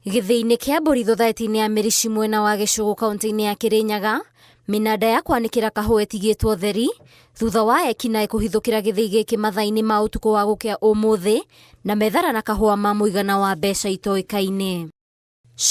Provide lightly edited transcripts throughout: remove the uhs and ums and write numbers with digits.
Gĩthĩi-inĩ kĩa mbũri thothaitĩ-inĩ ya Mĩrici mwena wa Gĩcũgũ kaunti-inĩ ya Kĩrĩnyaga, mĩnanda ya kwanĩkĩra kahũa ĩtigĩtwo theri thutha wa ekinaĩ kũhithũkĩra gĩthĩi gĩkĩ mathaa-inĩ ma ũtukũ wa gũkĩa ũmũthĩ na methara na kahũa ma mũigana wa mbeca itoĩkaine.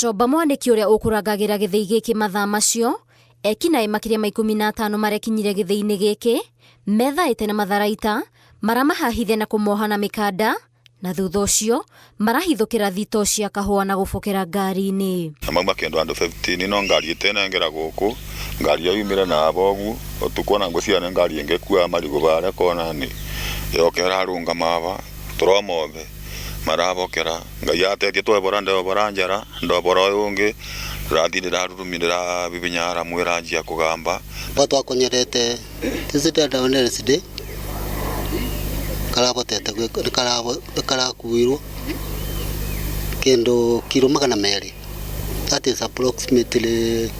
Comba mwanĩki ũrĩa ũkũrangagĩra gĩthĩi gĩkĩ mathaa macio, ekinaĩ makĩria ma 15 marekinyire gĩthĩi-inĩ gĩkĩ methaĩte na matharaita maramahahithia na kũmoha na mĩkanda na thutha ũcio marahithũkĩra thitoo cia kahũa na gũbokera ngari-inĩ. Na mauma kĩndũ andũ 15 no ngari ĩtenengera gũkũ ngari ĩyo yumire na aba ũguo ũtukũ ona ngwĩciria nĩ ngari ĩngĩkua marigũ barĩa kona-inĩ yoka ĩrarũngama aba tũromothe marabokera Ngai atetie twebora ndebora njara ndobora ũyũ ũngĩ ndĩrathiĩ ndĩrarurumia ndĩrabibinya aramu ĩranjia kũgamba. Ba twakonyerete this Wednesday karabotete karakuirwo kindu kiro 200, that is approximately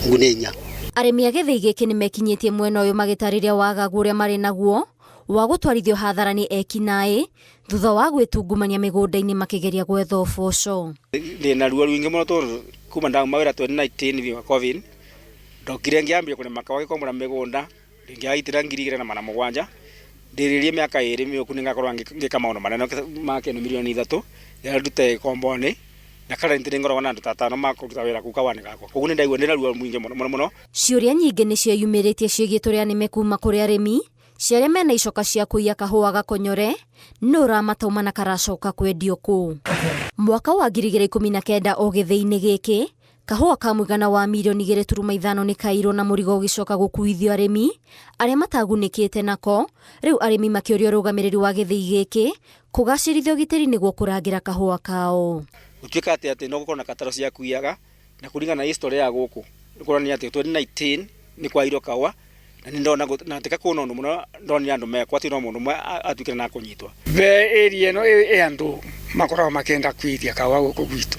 ngunia 4. Arĩmi a gĩthĩi gĩkĩ nĩmekinyĩtie mwena ũyũ magĩtarĩria wagagu ũrĩa marĩ naguo wa gũtwarithio hathara nĩ ekinaĩ thutha wa gwĩtungumania mĩgũnda-inĩ makĩgeria gwetha ũboco. Ndĩna ruo rũingĩ mũno tondũ kuma ndauma wĩra 2019 wa COVID ndokire ngĩambia kũrĩma kahũa gĩkombora mĩgũnda ngĩaitĩra 2700 ndĩrĩrie mĩaka 2 mĩũku nĩngakorwo ngĩka maũndũ manene ma kĩndũ mirioni 3 rĩrĩa ndute gĩkombo-inĩ na currently ngoragwo na andũ ta atano ma kũruta wĩra kũu kahũa-inĩ gakwa, koguo nĩ ndaigua ndĩna ruo mũingĩ mũno mũno mũno. Ciũria nyingĩ nĩ ciĩyumĩrĩtie ciĩgiĩ tũrĩa nĩme kuma kũrĩ arĩmi cia arĩa mena icoka cia kũiya kahũa gakonyore nũ ũramatauma na karacoka kwendio kũ. Mwaka wa 2019 o gĩthĩi-inĩ gĩkĩ kahũa ka mũigana wa mirioni 2.5 nĩ kairwo na mũrigo ũgĩcoka gũkuithio arĩmi arĩa matagunĩkĩte nako. Rĩu arĩmi makĩũria ũrũgamĩrĩri wa gĩthĩi gĩkĩ kũgacĩrithia ũgitĩri nĩguo kũrangĩra kahũa kao. Gũtuĩka atĩ no gũkorwo na kataro cia kuiyaga na kũringana na history ya gũkũ nĩ kuonania atĩ 2019 nĩ kwairwo kahũa na nĩ ndona na tika kuona ũndũ mũno ndonire andũ mekwo atĩ no mũndũ ũmwe atuĩkire na kũnyitwo. Be area ĩno ĩ andũ makoragwo makĩenda kwithia kahũa gũkũ gwitũ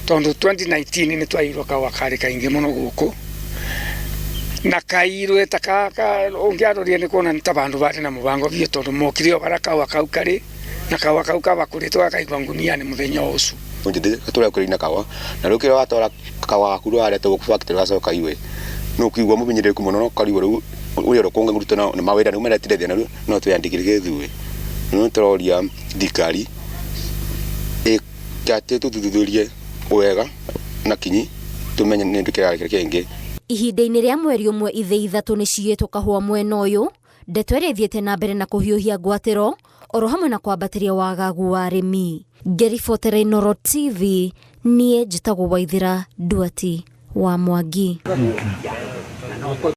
tondũ 2019 nĩ twairwo kahũa karĩ kaingĩ mũno gũkũ na kairwe ta ũngĩarorire nĩ kuona nĩ ta bandũ barĩ na mũbango biũ tondũ mokire o barĩa kahũa kau karĩ na kahũa kau kabakũrĩtwo gakaigwa ngunia-inĩ mũthenya o ũcio. Tũrĩa kũrĩ na kahũa na rĩu kĩrĩa watwara kahũa gaku wareta gũkũ factory gacoka iwe no ũkĩigua mũbinyĩrĩrĩku mũno no ũkarigwo rĩu wĩra ũrĩa ũkũngĩrutwo na mawĩra rĩu marĩa tũrethia narĩo no twĩyandĩkire gĩthuĩ. No tũroria thirikari ĩke tũthuthurie wega na kinyi tumenye nĩ kĩrarĩ kĩngĩ. Ihinda-inĩ rĩa mweri ũmwe ithĩi 3 nĩ ciyĩtwo kahũa mwena ũyũ, ndeto ĩrĩa ĩthiĩte na mbere na kũhiũhia ngwatĩro oro hamwe na kwambatĩria wagagu wa arĩmi. Ngĩribotera Inooro TV, niĩ njĩtagwo Waithĩra Nduati wa Mwangi.